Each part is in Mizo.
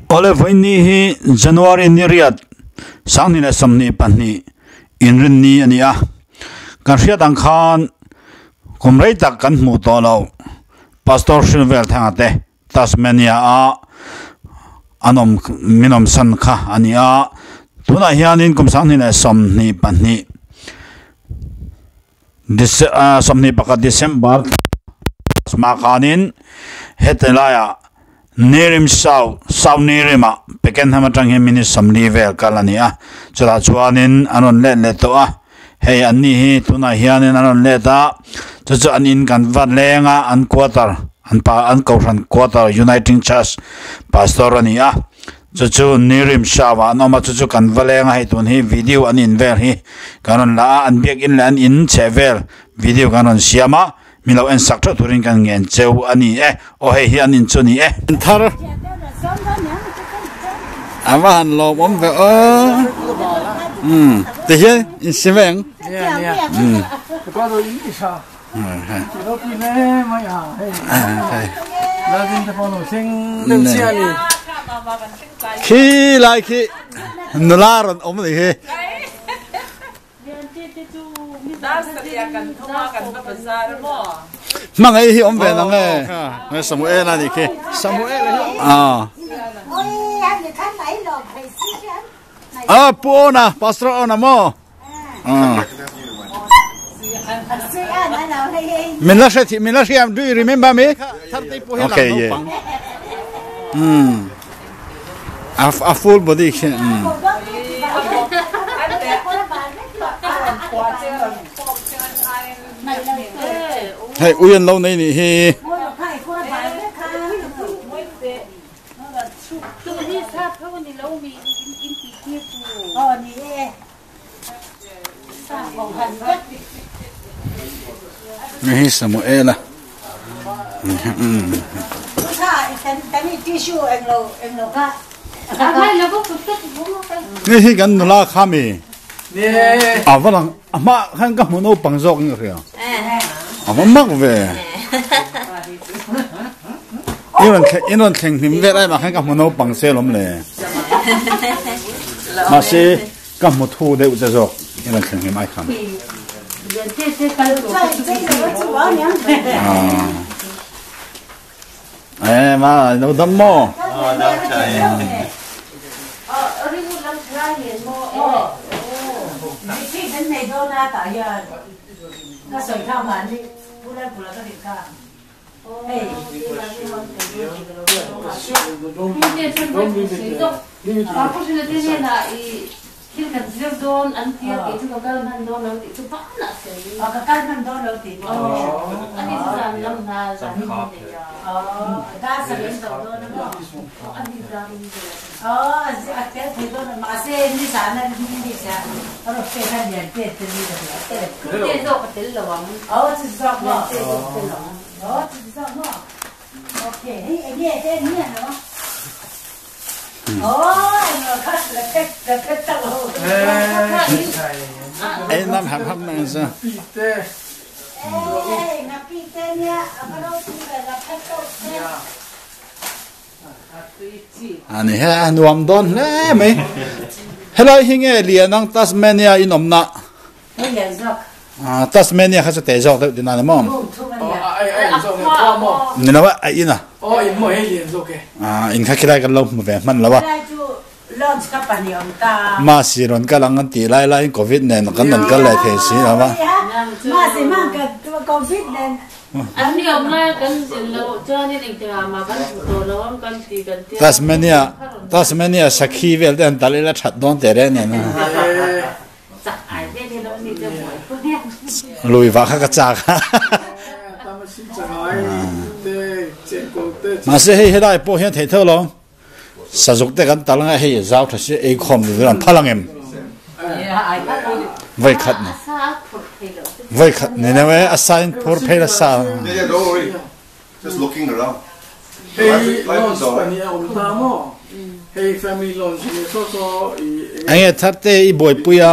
Awle vawiin hi January ni riat sanghnih leh 22 inrin ni a ni a, kan hriat ang khan kum rei tak kan hmuh tawh loh Pastor Hrilvel Thanga te Tasmania a an awm min awm san kha a ni a, tunah hianin kum 2022 21 December hma khanin heti laiah Nerim South South Nerim ah Pakenham atang hian minute 40 vel kal a ni a chutah chuanin an rawn let leh tawh a hei an ni hi tunah hianin an rawn let a chu chu an in kan vat leng a an quarter an pa an kohhran quarter Uniting Church pastor a ni a. Chu chu Nirim Shah-ah an awm a, chu chu kan va leng a, hei tun hi video an in vel hi kan rawn la a, an biakin leh an in chheh vel video kan rawn siam a, min lo en sak theuh turin kan ngen cheu a ni e, aw hei hi an in chu a ni e. Thar a va han lawm awm ve aw, umm tihian in si ve ang, umm. Khi lai khi nula rawn awm ni hi. Hmangaih hi awm ve nang e. Nge Samuel a ni khi. Samuel hi awm. Ah. Ah pu Ona, Pastor Ona maw? Min la hre thi min la hriam do you remember me okay yeah mm a, a full body khi mm hei uian lo nei ni hi Hei Samuela Hei hi kan nula kha mi a va lang a hma khan ka hmu naupang zawk in ka hria a va mak ve in rawn in rawn thleng hlim vel ai mah khan ka hmu naupang se lawm le mahse Ka hmu thu deuh che zawk i rawn thleng hlim ai khan. Eh ma lo dam maw? Ei nam ham ham nang sa. Ani he nuam don hle mai. Helai hi nge lian ang Tasmania in awmna. Ah, Tasmania kha chu te zawk deuh din a ni maw? Ni lo a, a in a. Oh, in maw hei lian zawk e. Ah, in kha khilai kan lo hmu ve hman lo a. Ma si rawn kal ang an tih lai laiin Covid nen kan rawn kal leh thei si lo va. Tasmania, Tasmania sakhi vel te han tal ila that dawn teh reng nen a. Lui vah kha ka chak a. Mahse hei helai pawh hian theih tho lo. Sazuk te kan tal anga hei zau tha si ei khawm ni an phal ang em. Voi khat ni. Voi khat ni ne we a sa in phur phei la sa. Yeah, don't worry. Just looking around. Hei launch pani a awm ta maw? Hei family launch ni saw saw i Enge thar te i buaipui a.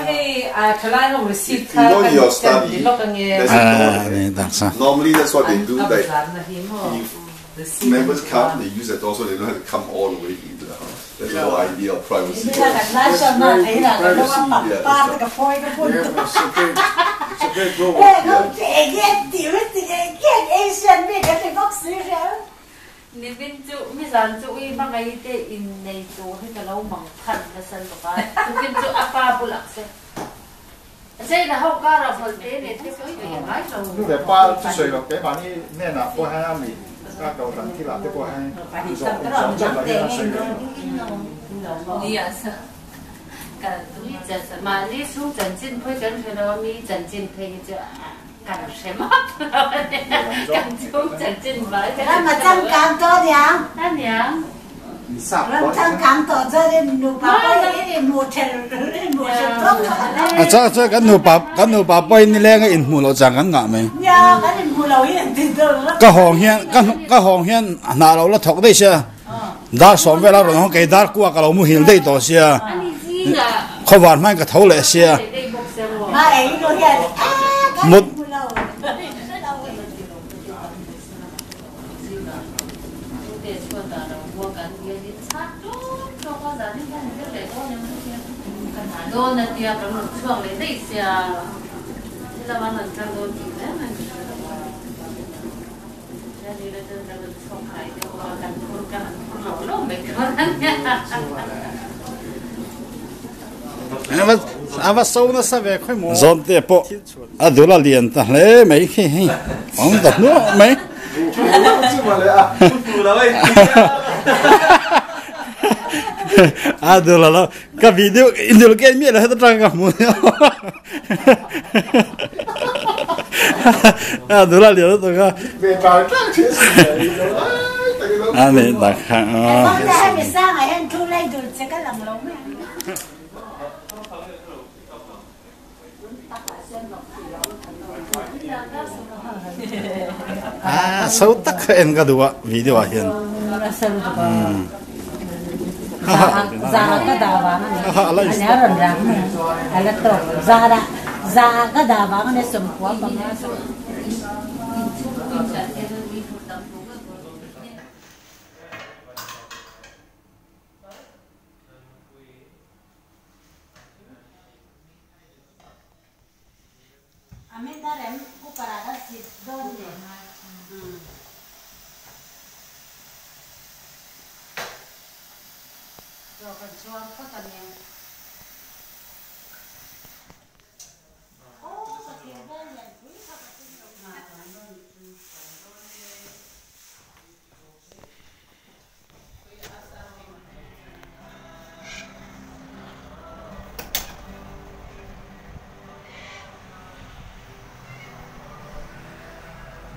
Hei a thalai ho receipt You kha know kan your kan study, ti lawk ange. there's a Ah, door ni there. tak sa. Normally that's what they An do a like bazar na hi maw. if Members come, they use the door so they don't have to come all the way into the house. That's the whole idea of privacy. Yeah, it's a great, it's a great goal. Nimin chu mizan chu ui hmangaih te in nei tur hi ka lo mang phan nasa lutuk a, tukin chu a pa bulah se China ho kara hawlh te nen te sawi ve ngai lo. Nu leh pa chu sawi lo keimahni hnenah pawh hian a mi ka kohhran thilah te pawh hian zawh zawh zawh lah hian a sawi ve lo. Nia sa ka tui chan sa mahni chhung chanchin phei kan hre lo a mi chanchin phei hi chu kan hre map lo a nia kan chhung chanchin vai kan hre lo a nia. A chang chuan kan nupa kan nupa pawhin nileng a inhmuh loh chang kan ngah mai. Ka hawng hian ka ka hawng hian hnah lo la thawk daih sia dar sawm vel a rawn hawng kei dar kuak a lo muhil daih tawh sia khawvar hmain ka tho leh sia mut Zawmte pawh a dul a lian ta hle mai khi hei awm ta hnuah mai. A dul a lo ka video indul ke mi lo heta tang ka hmu a dul a lian ta ka a ne tak ha A so tak kha en ka duh a video ah hian.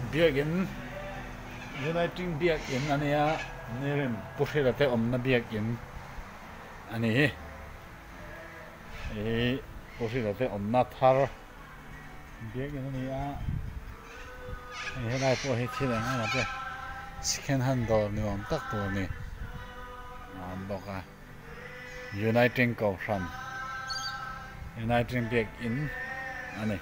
Biakinn Uniting Biakinn a nia Nirim Pu Hrila te awmna Biakinn a ni hi ih Pu Hrila te awmna thar Biakinn a ni a hei helai pawh hi thil eng emaw te second hand dawr ni awm tak tur a ni a awm bawk a Uniting Kohhran Uniting Biakinn a ni.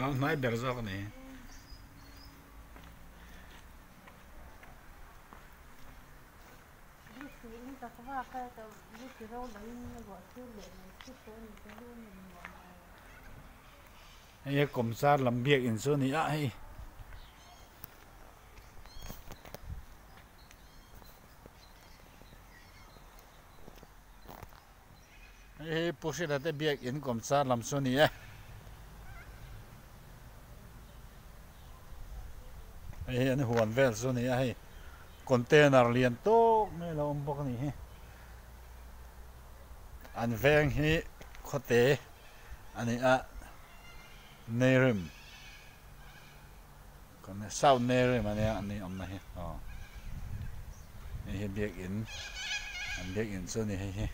A hnai ber zawk a ni. Hei hi kawmchar lam biakinn chu a ni a hei. Hei hi Pu Hrila te biakinn kawmchar lam chu a ni e. Hei hi an huan vel chu a ni a hei container lian tawk mai a lo awm bawk a ni hi. An veng hi khawte a ni a Neirim South Neirim a nia an ni awmna hi aw hei hi biakinn an biakinn chu a ni hei hi.